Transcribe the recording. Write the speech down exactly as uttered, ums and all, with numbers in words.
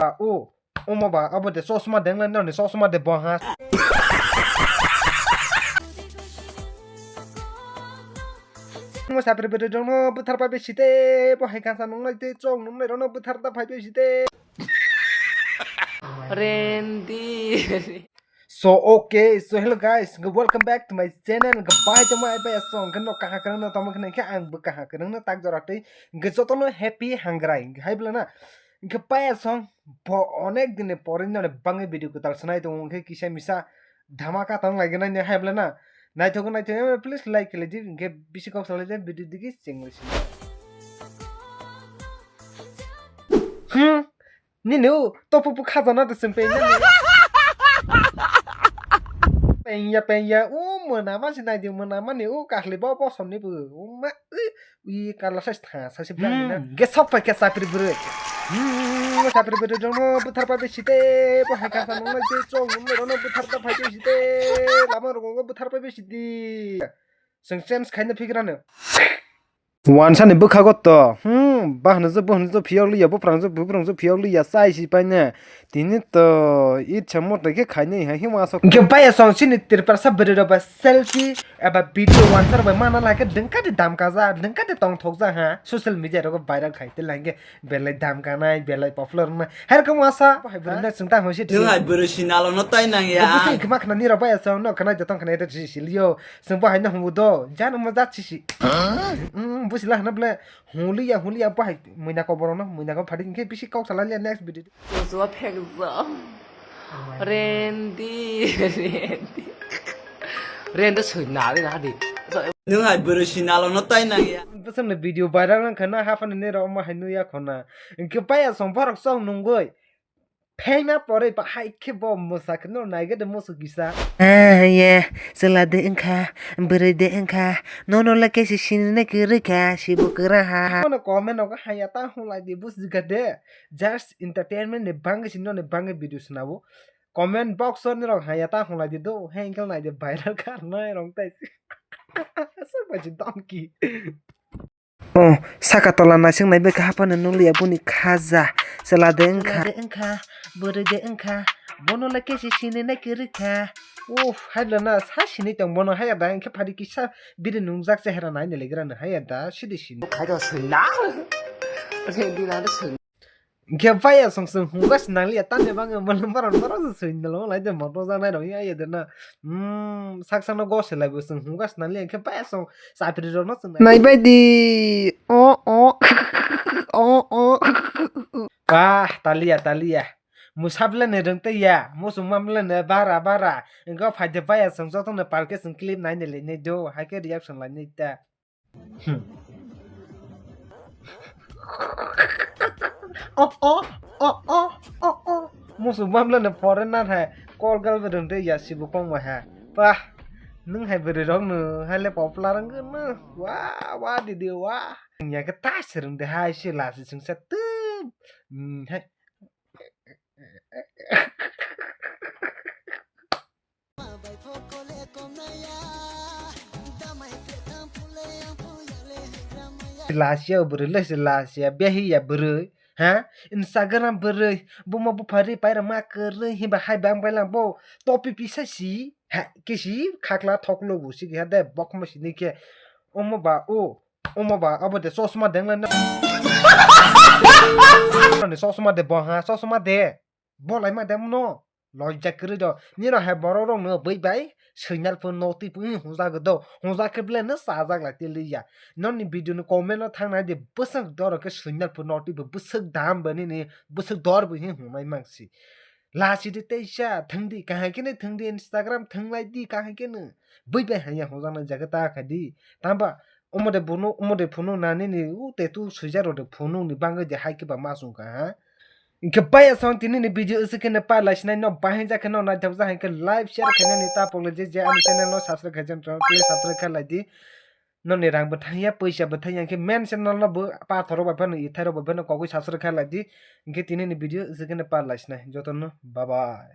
Ba o, omo ba abo de chosma dengla nani chosma de bo ha. Mo sapri bede dongno buthar pai besi de, bo hai kansa nungnai de, chong nungnai rono buthar da pai besi de. Rendi. So okay, so hello guys, welcome back to my channel. Bahai tongma bai asong, khe no kaha kwrwngno tamo khna khe ang bo kaha kwrwngno tak jora twi. Hwnkhe jotono happy hangrai. Hwnkhe hai bwlana, hwnkhe pai asong bo onek din ni pore no bangwi video kwtal sanai tongo, hwnkhe kisa misa dhamaka tong lai gwnai ni hai bwlana. Naithok naithok please like khlai di, hwnkhe bisi kok salai di video digi chengri si. Hmm. Nini o topo po khajana de seng pengya ni. Pengya pengya o mona ma si nai di, mona ma ni o kahli bo bo som ni bo. O ma i kala sa tha sa si bla ni na. Hmm, ge sok pai khe sapri bwrwi. Hmm, sapri bwrwi dong no buthar pai besi de, bo hai kasa nung nai de chong nung nai rono buthar ta pai besi de. Lama rogo buthar pai besi di. Seng sense khaina phigra no. Wansani bwkhago to, hmm, bahno je, bohno je phiyok liya, buphrang je, buphrang je phiyok liya, chai si paine. Tini to itsa motai khe khainai hai hima asok. Hwnkhe bai asong chini Tiprasa bwrwi rok bai selfie eba video wansa rok bai mana lai khe dengka de dam kaja, dengka de tong thok ja ha. Social media rogo viral khai te lai hwnkhe belai dam kanai, belai popular wngnai. Hai rokom wasa, hai bwrwi na chwng tang hoi se. Nwng hai bwrwi sinalo no tai nang ya. Bwswng khma khna ni rok bai asong no khna jotong khna ete si si liyo. Chwng bo hai no hwngo do, jano mo jat si si. Hmm, busi la hwna ble. Huliya, huliya, bahai muina kok borok no, muina kok phadi hwnkhe bisi kok salai liya next video. Joshua phekjak. Rendi, Rendi. Rendi soi nari nari. Nwng hai bwrwi sinalo no tai nang ya. Bwswk ni video viral wngkha na haphani ni rok omo hai nuya khona. Hwnkhe bai asong borok chong nungwi. Phaima porwi bahai khe bo mwsa khe no naigade musu kisa. Ah, ye, chwla de wngkha, bwrwi de wngkha, nono le kesi sinine kwrwi kha, sibo kwrang ha. Bono comment rogo haya ta hwnlai di bujikha de. Just entertainment ni bangwi si noni bangwi video swnabo. Comment box o norok haya ta hwnlai di do, he wngkhe nai de viral kha nai rong tai. Aswk bai si donkey. Oh, saka tola naising naibai kha haphano nukliya boni khaja. Chwla de wngkha. Chwla de wngkha, bwrwi de wngkha, bono le kesi sinine kwrwi kha. Uff, hai bwlana sa sinwi tong bono, haiya da hwnkhe phadi kisa bini nungjak chehra naina legra no, haiya da sidi sini. Khai do sui na. Re di na sui. Hwnkhe bai asong chwng hwnga swnang liya, tamni bagwi mwnwi borok norok se swi nalo lai de moto janai rok ya ya de na. Hmm, sak sakno go se lai bo chwng hwnga swnang liya, hwnkhe bai asong chapri rok no chwng nai bai di. O, o, o, o. Ah, taliya, taliya. Musa bwlai ni rwng tei ya, muchungma bwlai ni bara, bara. Hwnkhe phai de bai asong joto no palke chwng clip nai ni lai nai do, hai khe reaction lai nai ta. Hmm. Oh, oh, oh, oh, oh, oh. Musu mamla na foreigner hai. Call girl bedon de ya sibu kong ma ha. Pah. Nung hai beri rong nu hai le popular ang na. Wah, wah, di di, wah. Ya ke tas rung de hai si la si sung sa tu. Hmm, hai. Lasia bwrwi le se lasia behi ya bwrwi ha Instagram bwrwi buma bupha ri paira ma kwrwi hiba hai bang bai lang bo topi pisa si ha kisi khakla thoklo bu si ha de bokma sini khe omo ba o. Omo ba, abo de chosma deng lai na. Ani chosma de bo ha, chosma de. Bo lai ma de mno. Lojja kwrwi do. Nino hai borok rok no bui bai. Signal phone no twi pui hwnjak do. Hwnjak khe bele no chajak lai twi liya. Noni video ni comment no thang nai di. Bwswk doro khe signal phone no twi bo bwswk dam bo nini. Bwswk dor bo hin hwnai mang si. Lasi di teisa thwng di. Kahai khe ne thwng di Instagram thwng lai di kahai khe no. Bui bai hanya hwnjak nai jaga ta khai di. Tamba Omo de bono, omo de phunuk na nini u tattoo swijak rok de phunuk ni bagwi de hai khe ba ma chwng kha, ha? Hwnkhe bai asong tini ni video aswk khe no pa lai sinai no bahai jak khe no naithok jak hai khe like share khainani ta pokle je je ani channel no subscribe khai jan rok please subscribe khai lai di. Noni rang bo thang ya, poisa bo thang ya, hwnkhe main channel no bo pathor rok bai phano, ithai rok bai phano kogwi subscribe khai lai di. Hwnkhe tini ni video aswk khe no pa lai sinai joto no bye bye.